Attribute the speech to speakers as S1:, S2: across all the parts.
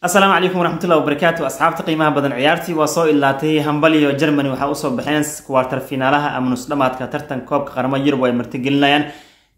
S1: Asalaamu calaykum waraxmatullahi wabarakaatu. Asxaabta qiimaha badan, ciyaartii waa soo ilaatay. Hambaliyo, Germany waxaa usoo baxeen quarter finaalaha ama nusdhamaadka tartan koobka qaramada Yurub ay martigelinayaan,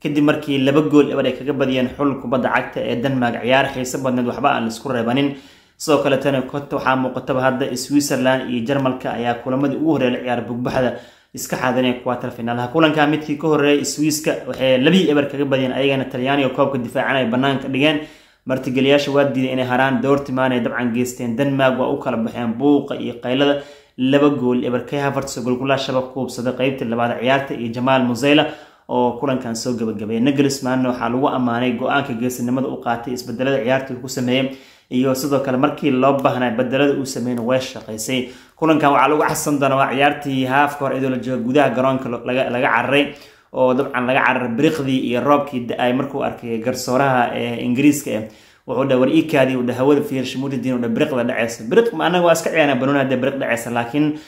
S1: kadib markii 2-0 ay kaga badiyeen xul kubadda cagta ee Denmark. Ciyaar xiiso badneed, waxba aan laisku reebanin. Sidoo kaletana waxaa muuqataba hadda Switzerland iyo Jarmalka ayaa kulamadii ugu horreeya la ciyaar bugbaxda iska xaadireen quarter finaalaha. Kulanka midkii ka horreeyay, Swisska waxay 2-0 kaga badiyeen ayagana Talyaaniga. Koobka difaacan ay banaanka dhigeen. Martigeliyaasha waa diiday inay haraan. Dortmund ay dabcan geysteen Denmark, waa u kala baxeen buuqa iyo qaylada. 2-0, Kai Havertz oo golgulaha shabaq ku hubsaday qeybta labaad ciyaarta iyo Jamaal Musiala oo kulankan soo gabagabeeyay. Nagelsmann waxaa lagu ammaanay go-aanka geesinimada u qaatay, isbedelada ciyaarta uu ku sameeyey, iyo sidoo kale markii loo baahnay bedelada uu sameeyna way shaqaysay. Kulankan waxaa lagu xasan doonaa waa ciyaartii haafka hore iyadoo la joogo gudaha garoonka laga cararay, oo dabcan laga cararay biriqdii iyo roobkii da-ay. Markuu arkay garsooraha ee Ingiriiska eh, wuxuu dha war iikaadii, uu dha hawada fiirsha mujadiin, uu dha biriqda dhaceysa. Biriq ma anaga waa iska ciyaarnaa banooni haddii biriq dhaceysa, laakiin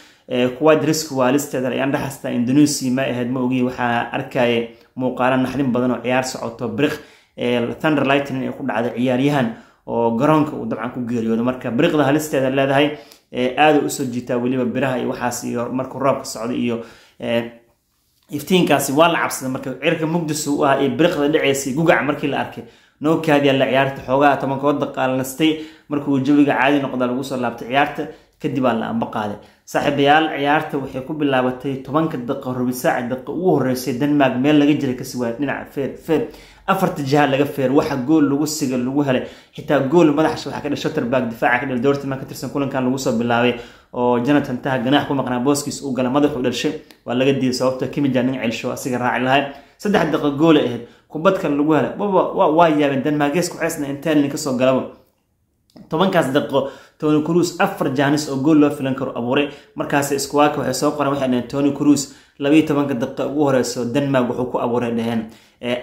S1: kuwa risk waalisteeda ayaan dhaxastaa. Indonesia ma ahayd, ma ogi. Waxaa arkayay muuqaalo naxdin badan oo ciyaar socoto biriq thunder lightning ay ku dhacday ciyaaryahan oo garoonka uu dabcan ku geeriyoodo. Marka biriqda halisteeda leedahay, aada usoo jiitaa weliba biraha iyo waxaas, iyo markuu roobka socdo iyo iftiinkaasi waa la cabsaday. Marka cirka mugdis u ahaa iyo biriqda dhaceysay gugac markii la arkay, noo kaadiya la ciyaarta xoogaha tobankood daqaalanastay. Markuu jawiga caadi noqda lagu soo laabtay ciyaarta, kadib aa la amba qaaday. Saaxiibayaal, ciyaarta waxay ku bilaabatay 10-ka daqiiqo, rubi saaca daqiiqo ugu horeysay, Denmark meel laga jiray kasi waaya. Dhinaca feer feer, afarta jiha laga feer, waxa gool lagu siga lagu helay. Xitaa gool madaxa waxaa ka dhashay Schlotterbeck, difaaca ka dhal Dortmund ka tirsan. Kulankan lagu soo bilaabay oo Jonathan Tah ganaax ku maqnaa, booskiis uu gala, madaxu dhashay, waa laga diiday sababta Kimmich nin celsho asiga raaci lahay. 3 daqiiqo gool ay ahayd, kubad kale lagu helay. Waa yaabeen Denmarkgeesku xeesna intaan kasoo galaba. 10-kaas daqiiqo Toni Kroos afar jaanis oo gool loo filan karo abuuray. Markaas iskuwaaka waxay soo qoreen, waxay dhaheen Toni Kroos 12-ka daqiiqo ugu horeyso Denmark wuxuu ku abuuray, dhaheen,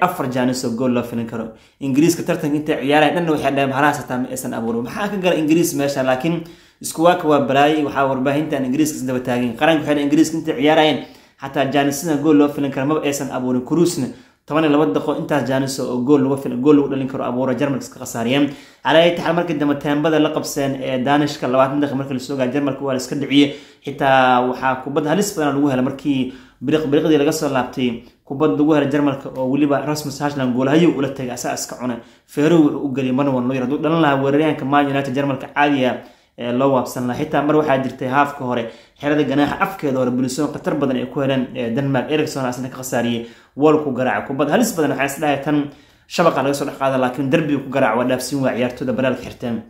S1: afar jaanis oo gool loo filan karo. Ingiriiska tartanka intay ciyaaraya dhanna waxay dhaheen halaas hataa ma aysan abuurin. Maxaa ka gala Ingiriis meesha? Laakiin iskuwaaka waa balaayay. Waxaa warbaahintan Ingiriiska isdaba taagin qaranka, waxay dhaheen Ingiriiska intay ciyaarayeen xataa jaanisada gool loo filan karo maba aysan abuurin. Kroosna 12 daqiiqo intaas jaanis oo gool lagu filan, gool lagu dhalin karo abuura, Jarmalka iska khasaariyeen. Calaa taxal, markii dambe teembada la qabseen ee Danishka, 20 daqiiqo markii la soo gaaray, Jarmalka waa la iska dhiciyey. Xitaa waxaa kubad halis badan lagu helay markii biriq biriqdii laga soo laabtay, kubad lagu helay Jarmalka oo weliba Rasmus Hojlund goolhayo ula tagay, asaa iska cunay, feeruhu wuxuu u geliyay Manuel Neuer. Hadduu dhalan lahaa weeraryahanka Man United, Jarmalka caadiya loo waabsan lahaa. Xitaa mar waxaa jirtay haafka hore xerada ganaaxa afkeeda hore bulisoon khatar badan ay ku heleen Denmark, Eriksen asna ka khasaariyey, wall ku garaaca kubad halis badan. Waxaa isdhahay tan shabaqa laga soo dhex qaada, laakiin derbiga ku garaac, waa dhaafsiin, waa ciyaartooyda baraalka xirteen.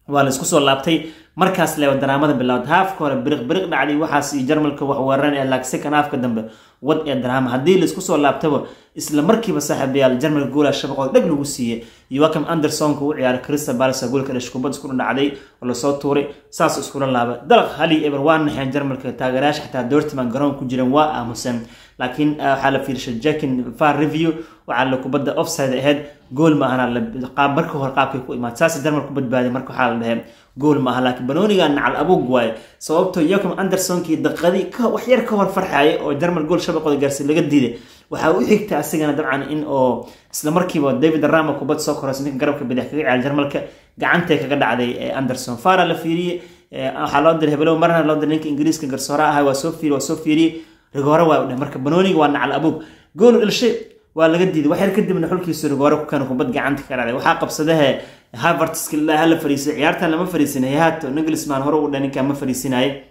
S1: Waa la isku soo laabtay markaas leeba daraamada bilowda. Haafka hore biriq biriq dhacday waxaas iyo Jarmalka wax weerareen ee laag. Second haafka dambe wad ee daraama haddii la isku soo laabtaba, isla markiiba, saaxiibayaal, Jarmalka goolaa shabaqooda dheg lagu siiyey. Joachim Andersonka u ciyaaray Crystal Palace goolka dhashay, kubad isku dhacday oo lasoo tuuray, saas iskula laaba dalaq, 1-0. Waa naxeen Jarmalka taageerayaasha, xitaa Dortmund garoon ku jireen waa aamuseen. Laakiin waxaa la fiirshay checking VAR review, waxaa la kubadda offside ahayd, gool ma ahana. Qaab marka hore qaabkay ku imaad saas Jarmal ku badbaaday. Marka waxaa la dhahay gool ma aha, laakiin banooniga nacal abuug waaye, sababtoo Joachim Andersonkii daqiiqadii wax yar ka hor farxayay oo Jarmal gool shabaqooda gaarsiin laga diiday, waxaa u xigta asigana dabcan in oo isla markiiba David Rama kubad soo koraysa, ninka garabka bidix kaga ciyaar Jarmalka, gacantay kaga dhacday Anderson. VAR la fiiriyey, waxaa loo diray hebelow, marna loo diray ninka Ingiriiska garsooraha ahaa, waa soo fiiriyey, waa soo fiiriyey, rigoore waa u dheh. Marka banooniga waa nacal abuug, gool u dhashay waa laga diiday. Wax yar kadibna xulkiisu rigoore ku keena, kubad gacanta ka dhacday, waxaa qabsadahe Havertz hala fariisay. Ciyaartan lama fariisinay Hato Nagelsmann hore u dhan ninkan ma fariisinaye.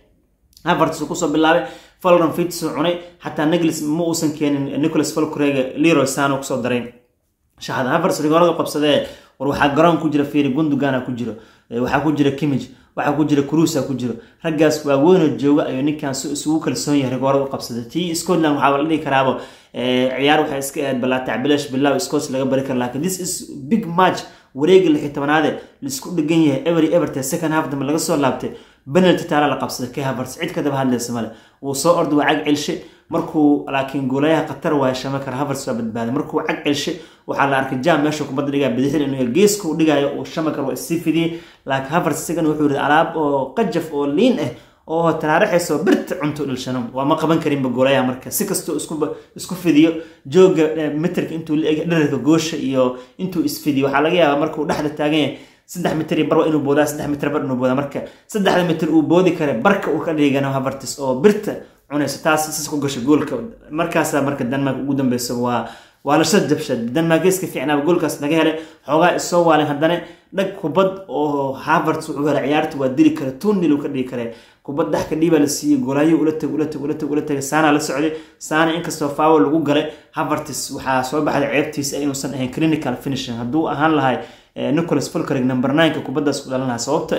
S1: Havertz uu kusoo bilaabay, Florian Wirtz uu cunay, xataa Nagels ma uusan keenin Nicolas Füllkrug, Leroy Sane kusoo daray shaxda. Havertz rigoorada qabsadee, war waxaa garoon ku jira fiiri, Gundogan ku jiro, waxaa ku jira Kimmich, waxaa ku jira Kroos ku jiro, raggaas waaweyn jooga ayuu ninkan si isugu kalsoon yahay rigoorada u qabsaday. Tii Scotland waxaa la dhihi karaaba ciyaar waxay iska ahayd balaatac bilash bilaw Scotland laga bari karo, laakiin this is big match, wareega 16-aade laisku dhegan yahay, 0-0. Second half dambe laga soo laabtay, penalty taala la qabsaday. Kai Havertz cid ka daba hadlaysa male, wuu soo orday, waa cag celshe markuu, laakiin goolayaha khatar waaya Schmeichel. Havertz waa badbaaday. Markuu cag celshe waxaa la arkay jam meesha kubadda dhigaya, bidixil inuu geeska u dhigayo uu Schmeichel waa isii fidiyey, laakiin Havertz isagana wuxuu yidhi alaab oo qajaf oo liin ah oo taraaraxayso birta cunto dhilshano, waa ma qaban karinba goolayaha. Marka si kastoo isku fidiyo jooga mitirka intuu la eg dherarka goosha iyo intuu isfidiyo, waxaa laga yaabaa markuu dhexda taagan yahay 3 mitir bar waa inuu boodaa, 3 mitir bar inuu boodaa. Marka 3da mitir uu boodi kara, barka uu ka dhigana Havertz oo birta cunayso, taas sis ku gasho goolka. Markaasaa marka Denmark ugu dambeyso waa la shad jabshad. Denmark geeska fiicnaaba goolkaas laga helay, xoogaa isoo waalin. Haddana dhag kubad oo Havertz wuxuu helay, ciyaarta waa dili kara, 2-0 uu ka dhigi kara. Kubad dhex ka dhiibaa la siiyey, goolaayo ula tag, ula tag, ula tag, ula tagay. Saana la socday, Saana inkastoo foul lagu galay. Havertz waxaa soo baxday ceebtiisa inuusan ahayn clinical finishing. Hadduu ahaan lahay Nicholas Füllkrug, number 9-ka kubaddaas ku dhalan lahaa, sababta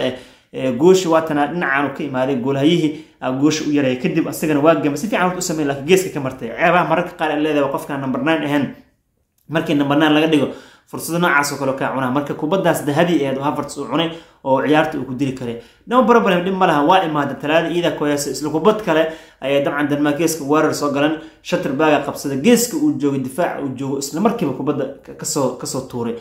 S1: eh goosha waatanaa dhinacaanu ka imaaday, goolhayihii goosha u yareeyay, kadib asagana waa gama si fiican horta u sameyn, laakiin geeska ka martay. Ceebaha mararka qaar ay leedahay qofkaan number 9 ahayn, markii number 9 laga dhigo, fursado noocaas oo kale kaa cunaa. Marka kubaddaas dahabi aheed oo Havertz uu cunay oo ciyaarta uu ku dili karay, no problem, dhib ma laha. Waa imaada Talaada iida koyasa, isla kubad kale ayay dabcan Denmarkeska weerar soo galan. Schlotterbeck-ga qabsada, geeska uu joogay, difaaca uu joogo, isla markiiba kubadda kasoo tuuray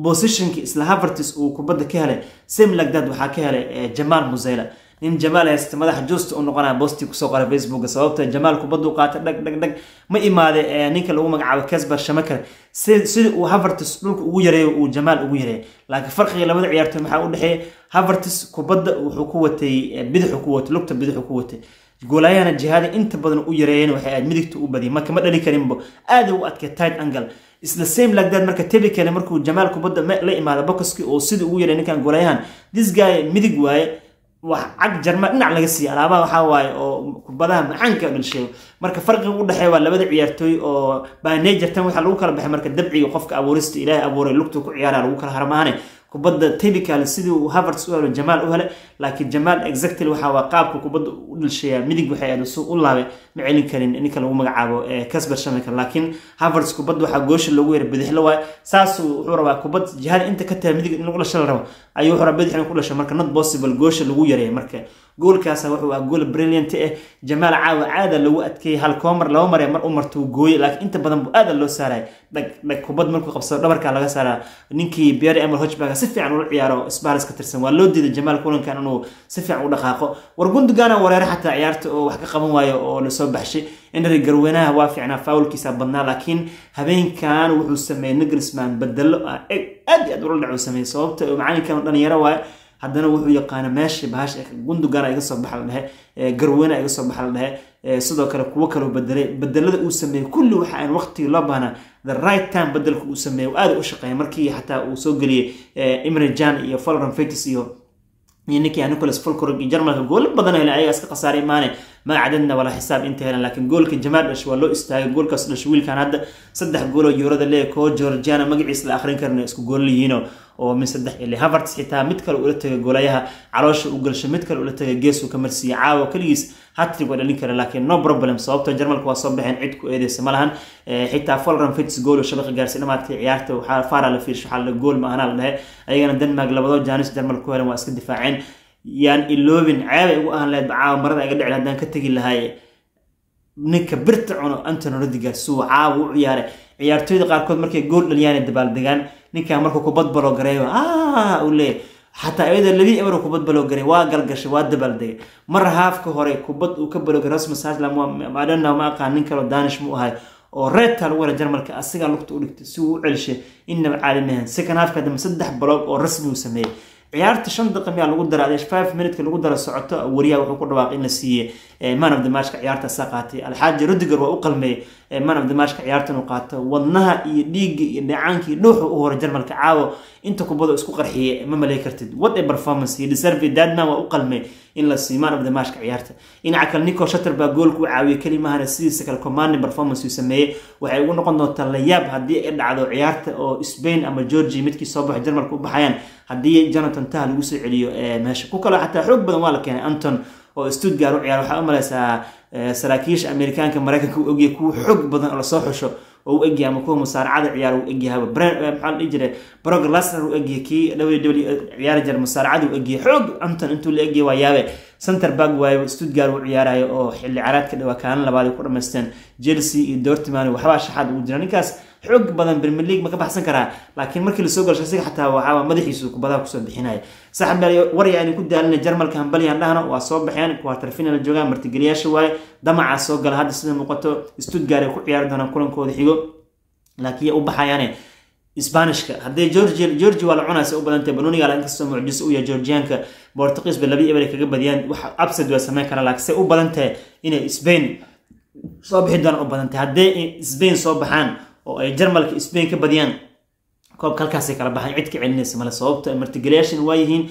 S1: positionki isla Havertz uu kubadda ka helay. Same like that waxaa ka helay Jamal Musiala. Nin Jamaal haysta madaxa juusta u noqonaya, post-i kusoo qoray Facebooka, sababta Jamaal kubaddu qaata, dhag dhag dhag ma imaade. Ninka lagu magacaabo Kasper Schmeichel, sida uu Havertz dhulka ugu yareeyo uu Jamaal ugu yareeyo, laakiin farqiga labada ciyaartoy maxaa u dhexeeya? Havertz kubadda wuxuu ku watay bidixu ku watay, lugta bidixu ku watay. Goolaayahana jihada inta badan u yareeyeen waxay aad midigta u badiyay, marka ma dhali karinbo, aad u adkay tight angle. Isla same like that, marka typically markuu Jamaal kubadda la imaado boxki oo sida ugu yareey ninkan goolayahan, this guy midig waaye, wax cag jarma dhinac laga siiya alaabaha waxaa waaye oo kubadaha macaanka dhalsheego. Marka farqiga u dhexeeya waa labada ciyaartooy oo by nature tan waxaa lagu kala baxay. Marka dabciga qofka abuurista Ilaahay abuuray lugta ku ciyaara lagu kala harmaane. Kubadda typical sidii uu Havertz u helo Jamaal u helay, laakiin Jamaal exactly waxa waa qaabka kubadda u dhalsheeya midig waxay aad soo u laabay, ma celin karin ninka lagu magacaabo Kasper Schmeichel. Laakiin Havertz kubadda waxaa goosha loogu yeeray bidixla waay, saas wuxuu rabaa kubad jihada inta ka tahay midig in lagu dhasho la rabo ayuu wuxuu rabaa bidix in ku dhasho. Marka not possible, goosha lagu yareeyay. Marka goolkaas wuxuu ahaa gool brilliant ah. Jamaal caawa caada lagu adkeeyay, hal koomar laba mar mar u martuu gooyay, laakiin inta badan buu aad loo saaray. Dhag dhag kubad markuu qabsado dhabarka laga saaraa. Ninkii Pierre Emil Højbjerg si fiican ula ciyaaro Spurs ka tirsan, waa loo diiday Jamaal kulankan inuu si fiican u dhaqaaqo. War Gundogan wareer xataa ciyaarta oo wax ka qaban waayo oo la soo baxshay. Henry garweynaha waa fiicnaa, foulkiisa badnaa, laakiin habeenkan wuxuu sameeyay Nagelsmann bedelo aad iyo aad ula dhaco sameeyay, sababta macalinkan dhalinyaro waaye, haddana wuxuu yaqaana meesha bahasha. Gundogan iga soo baxa la dhehe, Garweyne iga soo baxa la dhehe, sidoo kale kuwo kaloo bedelay. Bedelada uu sameeyey kulli waxa aan waqtigii loo baahnaa, the right time bedelka uu sameeyey aad u shaqeeyay. Markii xataa uu soo geliyey Emre Can iyo Florian Wirtz iyo ninkii Nicholas Füllkrug iyo Jarmalka goolo badan heleen, ayaga iska khasaaray maane, ma cadadna wala xisaab inta heleen. Laakiin goolka Jamaal dhash waa loo istaagay, goolkaas dhash. Wiilkan hadda saddex gool oo Eurada leeyahay, koo Georgiana magaciisa la akhrin karna isku gool yihiin oo min saddex ili. Havertz xitaa mid kale ula tagay, goolayaha caloosha u galshay, mid kale ula tagay, gees uu ka marsiiyey. Caawa kaligiis hat-trick waa dhalin kara, laakiin no problem, sababtoo Jarmalka waa soo baxeen, cid ku eedeysa ma lahan. Xitaa Florian Wirtz gool oo shabaqa gaarsiin dhamaadkii ciyaarta, waxaa VAR-a la fiirshay, waxaa la gool ma ahana la dhahay. Ayagana Denmark labadoo jaanis Jarmal ku heleen waa iska difaaceen. Yaan iloobin, ceebay ugu ahaan lahayd caawa, marada iga dhici haddaan ka tegi lahay ninka birta cuno Antonio Rudiger suu caawa u ciyaaray. Ciyaartooyda qaarkood markay gool dhaliyaan dabaaldegaan, ninkan markuu kubad balo gareeyo uu leeyahay, xataa iyadoo 2-0 kubad balo garay waa galgashay, waa dabaaldegay. Mar haafka hore kubad uu ka balo garay Rasmus Højlund, maadhana ma aqaan nin kaloo Danish mu ahay oo reedta lagu wara Jarmalka, asigaa lugta u dhigtay si uu u celishay, innaba caadi maahan. Second halfka dambe saddex block oo rasmi uu sameeyey. Ciyaarta 5 daqiiqa miyaa lagu dara, 5 minute lagu dara socoto, wariyaha wuxuu ku dhawaaqay in la siiyey man of the matchka. Ciyaarta saa qaatay Alxaaji Rudiger, waa u qalmeeyey man of the matchka ciyaarta inuu qaato. Wadnaha iyo dhiigga iyo dheecaanka iyo dhuuxa u horay Jarmalka caawo, inta kubada isku qarxiyay ma malay kartid. What a performance he deserve that man, waa u qalmay in la siiyo man of the matchka ciyaarta. Dhinaca kale Nico Schlotterbeck goolku u caawiyay kelimahana, sidiisa kale commanding performance uu sameeyey. Waxay ugu noqon doontaa layaab haddii ay dhacdo ciyaarta oo Spain ama Georgia midkii soo baxay Jarmalka u baxayaan, haddii Jonathan Tah lagu soo celiyo meesha. Ku kaloo xataa xoog badan waa la keenay, Anton oo Stuttgart u ciyaar. Waxaa u maleysaa saraakiisha Amerikaanka Mareykanka u ogyahay kuwa xoog badan oo lasoo xusho oo u egyahay, ama kuwa musaaracada ciyaar u egyahay, maxaa la dhihi jiray, Brock Lesnar u egyahay, kii WWE ciyaari jiray musaaracada u egyahay. Xoog Anton intuu la egyahay waa yaabe. Center back waayo, Stuttgart u ciyaarayo oo xilli ciyaareedka dhawaa kaalin labaad ay ku dhamaysteen. Chelsea iyo Dortmund waxbaa shaxaad ugu jira. Ninkaas xoog badan Premier League ma ka baxsan karaa, laakiin markii lasoo galshay asiga xataa waxaa madaxiisu kubadaha kusoo bixinaya. Saaxiib, war ayaan ku daalinay. Jarmalka hambalyan dhahno, waa soo baxeen, quarter final joogaan, martigeliyaasha waaye. Damaca soo gala hadda sida muuqato, Stuttgart ay ku ciyaari doonaan kulankooda xigo, laakiin u baxayaane Isbaanishka haddii Georgia waa la cunaysa u badantay banooniga, inkastoo mucjiso u yahay Georgianka. Portugiis ba 2-0 kaga badiyaan, wax upset waa sameyn karaa, laakiin se u badan tahay inay Spain soo bixi doonaan u badan tahay. Haddii Spain soo baxaan oo ay Jarmalka Spain ka badiyaan, koobka halkaasay kala baxaan, cid ka celinaysa male, sababto martigeliyaashan waa yihiin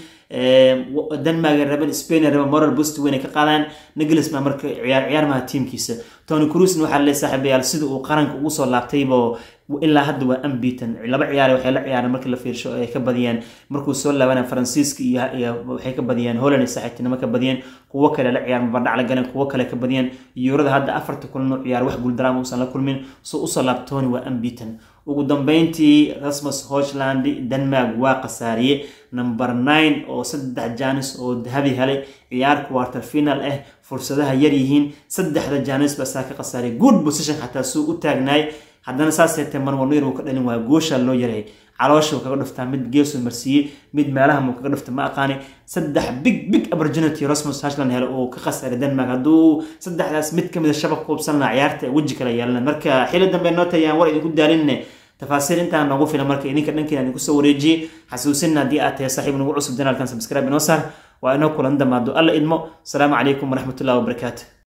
S1: Denmark raban, Spain raban moral boost weyn ay ka qaadaan. Nagelsmann marka ciyaar ciyaar maha tiimkiisa. Toni Kroosna waxaa leeyahay, saaxiibayaal, sida uu qaranka ugu soo laabtaybo ilaa hadda waa unbeaten. Laba ciyaar waxay la ciyaareen markii la fiirsho ay ka badiyeen markuu soo laabanay Faransiiska iyo waxay ka badiyeen Holland ay saaxiibtinimo ka badiyeen, kuwo kale la ciyaar mabardhac la galeen, kuwo kale ka badiyeen. Yurada hadda afarta kulan oo ciyaar wax guuldaraama uusan la kulmin, soo usoo laabto Toni waa unbeaten. Ugu dambeyntii Rasmus Hojlund Denmark waa khasaariye, number 9 oo 3 jaanis oo dahabi helay ciyaar quarter final ah, fursadaha yar yihiin, saddexda jaanis basaa ka khasaariyay. Good position xataa suu u taagnaay, haddana saas heetee Manuel Neuer uu ka dhalin waa goosha loo yaray, caloosha uu kaga dhuftaa, mid geesuu marsiiyey, mid meelaha muu kaga dhufta ma aqaani. Saddex big big opportunity Rasmus Hojlund helay oo ka khasaaray Denmark. Hadduu saddexdaas mid kamid a shabaq kuubsan lahaa, ciyaarta weji kale yeelana. Marka xili dambe noo tayaan war idinku daalinne, tafaasiir intaan noogu filan. Marka idinka dhankiina idinku soo wareejiyey, xasuusinna haddii aad tahay saaxiib nagu cusub channelkan subscribe inoo saar. Waa inoo kulan damaado Alla idmo. Asalaamu calaykum waraxmatullahi wabarakaatu.